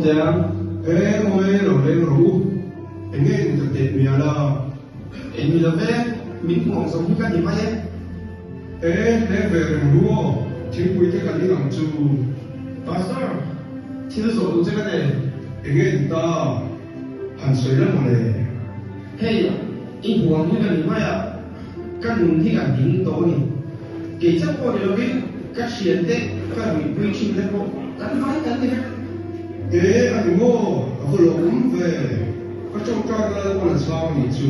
teh ang. E awi lo leng rawh u, enge in ta teh mial a? Eng ni lo ve, min hmuh ang zawng hi ka ni mai e. E hle ve reng ru aw, thingpui te kan in ang chu. Pastor, thil zawh duh che ka nei. Enge in ta? Han sawi la mawle. Hei, i hmuh ang hi ka ni mai a, ka nun hi a ding tawh a ni. Kei chauh pawh ni lovin ka thiante ka ruihpui thin te pawh kan vai kan ni vek. E, a ni maw? A va lawmawm ve. Ka tawngtai na lalpan a chhang a nih chu.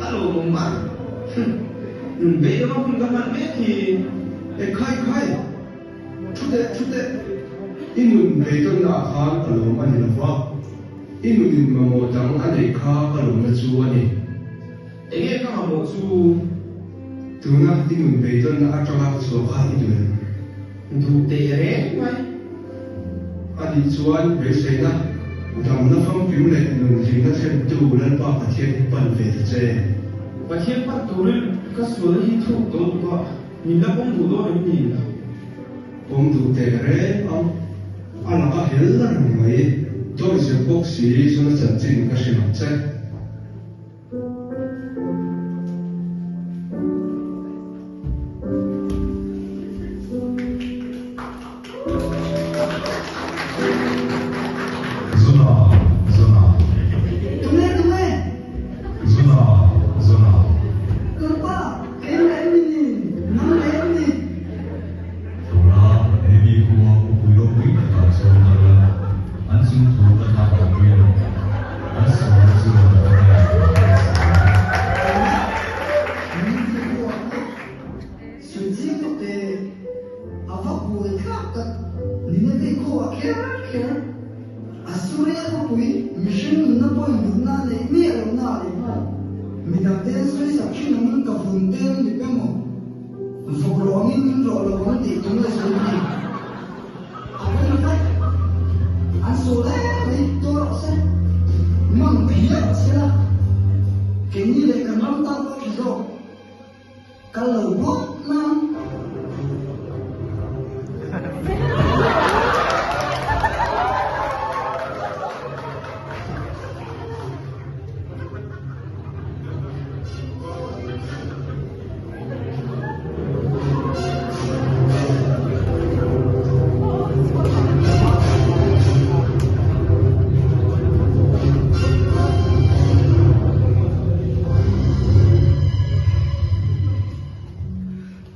A lawmawm a, nun beidawng a hun ka hman mek hi. E khai khai, thu teh thu teh. I nun beidawnna ah khan ka lawm a ni lo va, i nunin mamawh dang a neih kha ka lawmna chu a ni. Enge ka mamawh chu? Tuna i nun beidawnna atanga ka chhuah kha i duh em? Duh teh reng mai. A nih chuan beiseina, damna famkim leh nun hlimna thlentu Lalpa Pathian hi pan ve ta che. Pathian pan turin ka sualna hi thuk dawn tuk a, min la pawm duh dawn em ni? Pawm duh teh reng ang. A laka hel reng mai. Dawihzep bawk si zuna chanchin ka hrilh ang che. Zuna, Zuna. Tunge, tunge? Zuna, Zuna. Lalpa, keimah em ni? Nangmah em ni? Tora, Nemi khua khawpui ropui takah chuan kal la, an chungthu ka tlangauhpui rawh. An sual chuan ka hnenah a kal si a. Tora, Nemi khua pawh sawi chiang tawh teh, a va buai thlak tak, Nineveh khua kher kher, Assuria khawpui mihring nunna pawhin duhna a neih miah lohna a leh nghal. Midangte an sawi sak thin angin ka vun te an ni peng aw. Vawk rawh angin min rawh lo ang tih tum leh sawi ni. A pawi lo mai. An sawl em mai tuar rawh se. Mang phiar rawh se la. Keini leh kan ram tan pawh tha zawk. Kal lo bawk nang.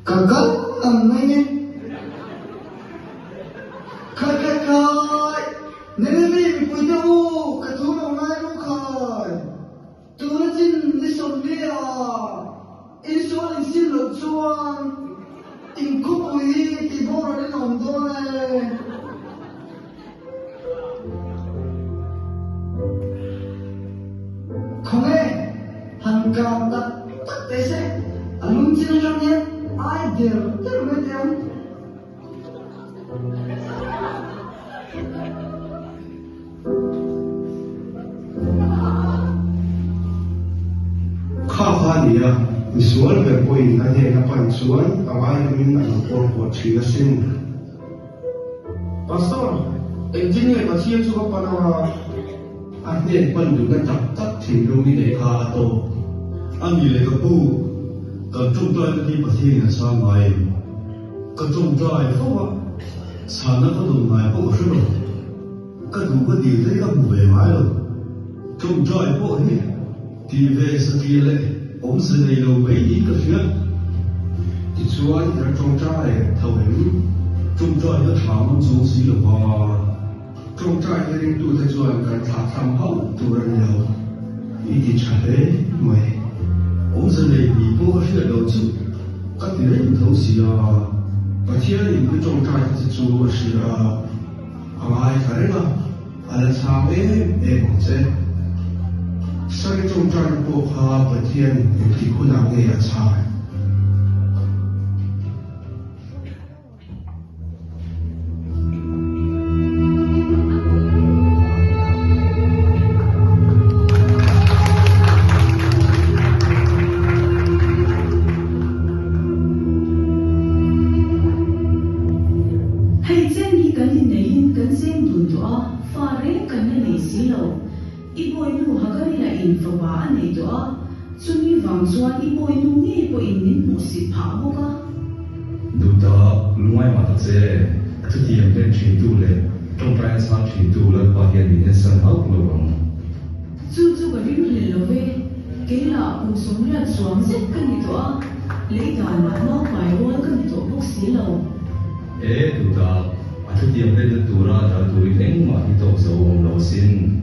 Ka kal ang mai nge. Khai khai khai! Nineveh mipuite u, ka thu lo ngai ru khai! Tuna chin ni 40 ah insual in sim loh chuan in khawpui hi tih boral in awm dawn e. Khawnge han kang tak tak teh se, a lung chin atang hian ai der der mai teh ang. Kha kha a ni a, misual ber pawhin a hnen a pan chuan a ngaidamin a lo kawrkuah thin asin. Pastor, engtin nge Pathian chu ka pan anga? A hnen pan duhna tak tak thinlung i neih kha a tawp. A ni leh ka pu, kan tawngtaina hi Pathianin a chhang ngai em? Ka tawngtai fo a, chhanna ka dawn ngai pawh ka hre lo. Ka duh ka dil te hi ka hmu ve ngai lo. Tawngtai pawh hi tih ve satliah leh awmze nei lo mai niin ka hria. Tichuan i la tawngtai tho em? Tawngtai ka thla ngam chuang si lo va. Tawngtai hi ringtute chuan kan thlah tham hauh tur a ni lo. I ti tha hle mai. Awmze nei ni pawh ka hriat lo chu ka ti reng tho si a. Pathianin i tawngtai te chu a hria a, a ngaithla reng a, a la chhang em em ang che. Sari tawngtaina pawh kha Pathianin engtik hunah nge a chhang? Hei chen hi kan inneihin kan cheng dun tawh a. I bawinu Hagarina in fapa a nei tawh a, chumi vang chuan i bawinu ngei pawhin min hmuhsit phah bawk a. Duhta, lungai mah ta che, chutiang hlen thintu leh tawngtaina chhang thintu Lalpa hian min ensan hauh lo ang. Chu chu ka ring hlel lo ve, kei lah kum 80 chuang zet ka ni tawh a, lei danah naupai rual ka ni tawh bawk si lo. E, duhta, a thutiam hlenna tura dal turin engmah hi tawk zo awm lo asin.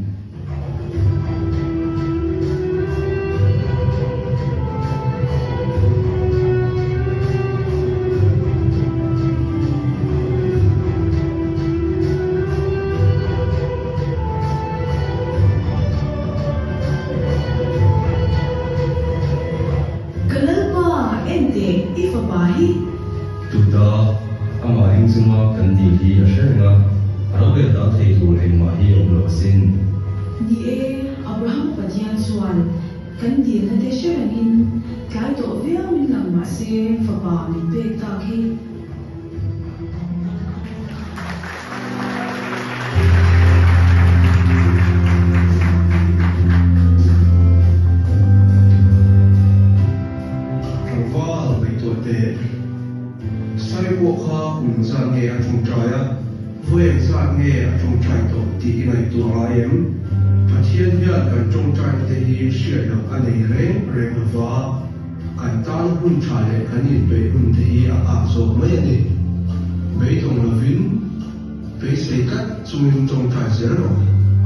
Ka Lalpa, en teh, i fapa hi. Tuta, amah ring chunga kan dil hi a hre reng a, a ro leh dal thei tur engmah hi a awm lo asin. Ni e, Abraham Pathian chuan kan dilna te hre rengin tlai tawh viauin lang mah se fapa min pek tak hi. Tlangval ngaihtuah teh. Sai pawh kha kum zat nge a tawngtai a, vawi eng zat nge a tawngtai tawh tih i ngaihtuah ngai em? Pathian hian kan tawngtaina te hi hriat loh a nei reng reng lova. Kan tan hun tha leh kan inpeih hun te hi a nghak zawk mai a ni. Beidawng lovin beisei tlat chungin tawngtai zel rawh.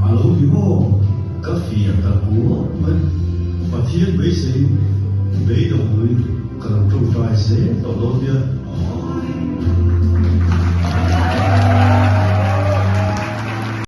A lo ti maw? Ka fiah ta kuak mai. Pathian beiseiin beidawng lovin ka lo tawngtai zel tawh dawn nia.